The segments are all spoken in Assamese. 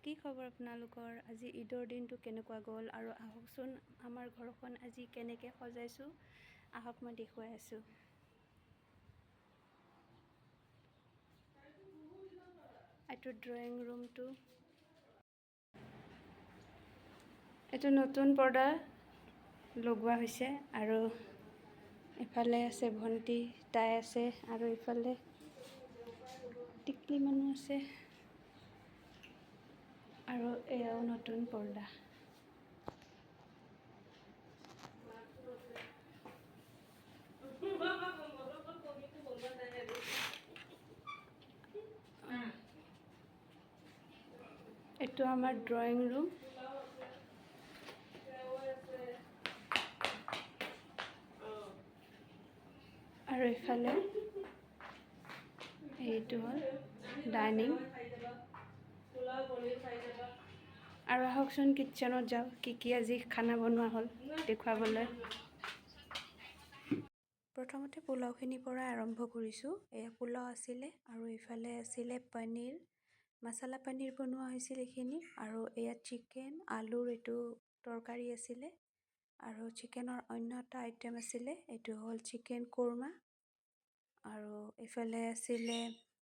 কি খবৰ আপোনালোকৰ? আজি ঈদৰ দিনটো কেনেকুৱা গ'ল? আৰু আহকচোন, আমাৰ ঘৰখন আজি কেনেকৈ সজাইছোঁ, আহক মই দেখুৱাই আছোঁ। এইটো ড্ৰয়িং ৰুমটো, এইটো নতুন পৰ্দা লগোৱা হৈছে। আৰু ইফালে আছে ভণ্টি, তাই আছে, আৰু ইফালে টিকলি মানুহ আছে। আৰু এয়াও নতুন পৰ্দা। এইটো আমাৰ ড্ৰয়িং ৰুম। আৰু ইফালে এইটো হ'ল ডাইনিং। আৰু আহকচোন কিটচেনত যাওঁ, কি কি আজি খানা বনোৱা হ'ল দেখুৱাবলৈ। প্ৰথমতে পোলাওখিনিৰ পৰা আৰম্ভ কৰিছোঁ। এয়া পোলাও আছিলে, আৰু ইফালে আছিলে পনীৰ, মছলা পনীৰ বনোৱা হৈছিল এইখিনি। আৰু এয়া চিকেন আলুৰ এইটো তৰকাৰী আছিলে। আৰু চিকেনৰ অন্য এটা আইটেম আছিলে, এইটো হ'ল চিকেন কোৰমা। আৰু এইফালে আছিলে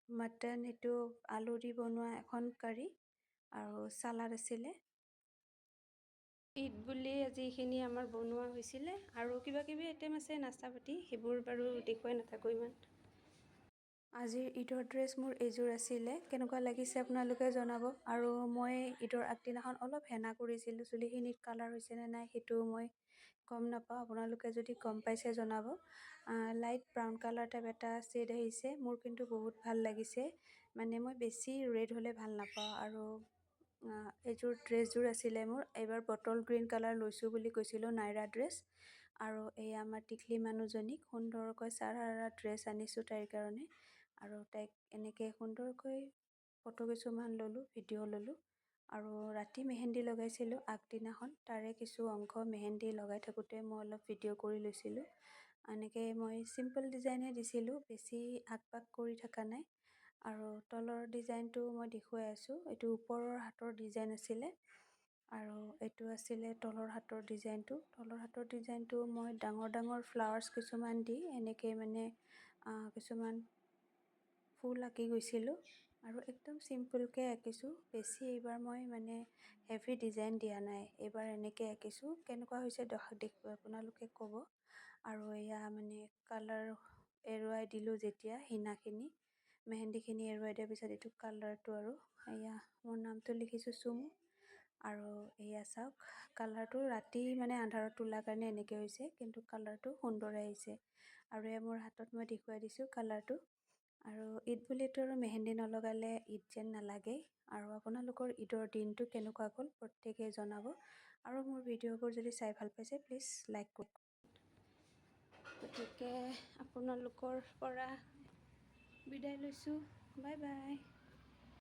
মটন, এইটো আলু দি বনোৱা এখন কাৰী, আৰু চালাড আছিলে। ঈদ বুলি আজি এইখিনি আমাৰ বনোৱা হৈছিলে। আৰু কিবা কিবি আইটেম আছে নাস্তা পাতি, সেইবোৰ বাৰু দেখুৱাই নাথাকোঁ ইমান। আজিৰ ঈদৰ ড্ৰেছ মোৰ এইযোৰ আছিলে, কেনেকুৱা লাগিছে আপোনালোকে জনাব। আৰু মই ঈদৰ আগদিনাখন অলপ হেনা কৰিছিলোঁ, চুলিখিনিত কালাৰ হৈছে নে নাই সেইটো মই গম নাপাওঁ, আপোনালোকে যদি গম পাইছে জনাব। লাইট ব্ৰাউন কালাৰ টাইপ এটা শ্বেড আহিছে, মোৰ কিন্তু বহুত ভাল লাগিছে। মানে মই বেছি ৰেড হ'লে ভাল নাপাওঁ। আৰু এইযোৰ ড্ৰেছযোৰ আছিলে মোৰ, এইবাৰ বটল গ্ৰীণ কালাৰ লৈছোঁ বুলি কৈছিলোঁ, নাইৰা ড্ৰেছ। আৰু এই আমাৰ টিকলি মানুহজনীক সুন্দৰকৈ চাৰাৰা ড্ৰেছ আনিছোঁ তাইৰ কাৰণে। আৰু তাইক এনেকৈ সুন্দৰকৈ ফটো কিছুমান ল'লোঁ, ভিডিঅ' ল'লোঁ। আৰু ৰাতি মেহেন্দি লগাইছিলোঁ আগদিনাখন, তাৰে কিছু অংশ মেহেন্দি লগাই থাকোঁতে মই অলপ ভিডিঅ' কৰি লৈছিলোঁ। এনেকৈ মই চিম্পল ডিজাইনহে দিছিলোঁ, বেছি আঁক বাক কৰি থকা নাই। আৰু তলৰ ডিজাইনটো মই দেখুৱাই আছোঁ, এইটো ওপৰৰ হাতৰ ডিজাইন আছিলে। আৰু এইটো আছিলে তলৰ হাতৰ ডিজাইনটো। তলৰ হাতৰ ডিজাইনটো মই ডাঙৰ ডাঙৰ ফ্লাৱাৰ্ছ কিছুমান দি এনেকৈ মানে কিছুমান ফুল আঁকি গৈছিলোঁ। আৰু একদম চিম্পলকৈ আঁকিছোঁ, বেছি এইবাৰ মই মানে হেভি ডিজাইন দিয়া নাই, এইবাৰ এনেকৈ আঁকিছোঁ। কেনেকুৱা হৈছে আপোনালোকে ক'ব। আৰু এয়া মানে কালাৰ এৰুৱাই দিলোঁ যেতিয়া হিনাখিনি, মেহেন্দিখিনি এৰুৱাই দিয়াৰ পিছত এইটো কালাৰটো। আৰু এয়া মোৰ নামটো লিখিছোঁ চুমু। আৰু এয়া চাওক, কালাৰটো ৰাতি মানে আন্ধাৰত তোলাৰ কাৰণে এনেকৈ হৈছে, কিন্তু কালাৰটো সুন্দৰ আহিছে। আৰু এয়া মোৰ হাতত মই দেখুৱাই দিছোঁ কালাৰটো। আৰু ঈদ বুলিতো আৰু মেহেন্দি নলগালে ঈদ যেন নালাগেই। আৰু আপোনালোকৰ ঈদৰ দিনটো কেনেকুৱা গ'ল প্ৰত্যেকেই জনাব। আৰু মোৰ ভিডিঅ'বোৰ যদি চাই ভাল পাইছে প্লিজ লাইক কৰক। গতিকে আপোনালোকৰ পৰা বিদায় লৈছোঁ, বাই বাই।